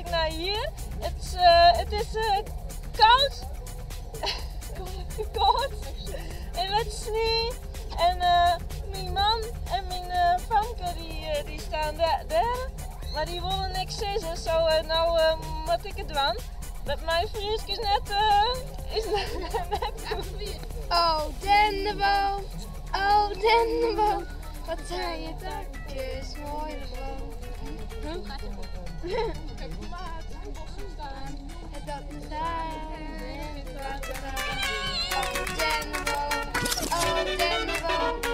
ek nei hjir. It is koud. Koud. En met snie. En myn man en myn famke dy stean dêr. Mar dy wolle niks sizze, so no moat ik it dwaan. Want myn Frysk is net goed. Oh, denneboom, oh, denneboom, wat zijn je takjes mooi boom. Het dat me zijn, het water. Oh, denneboom, oh, denneboom.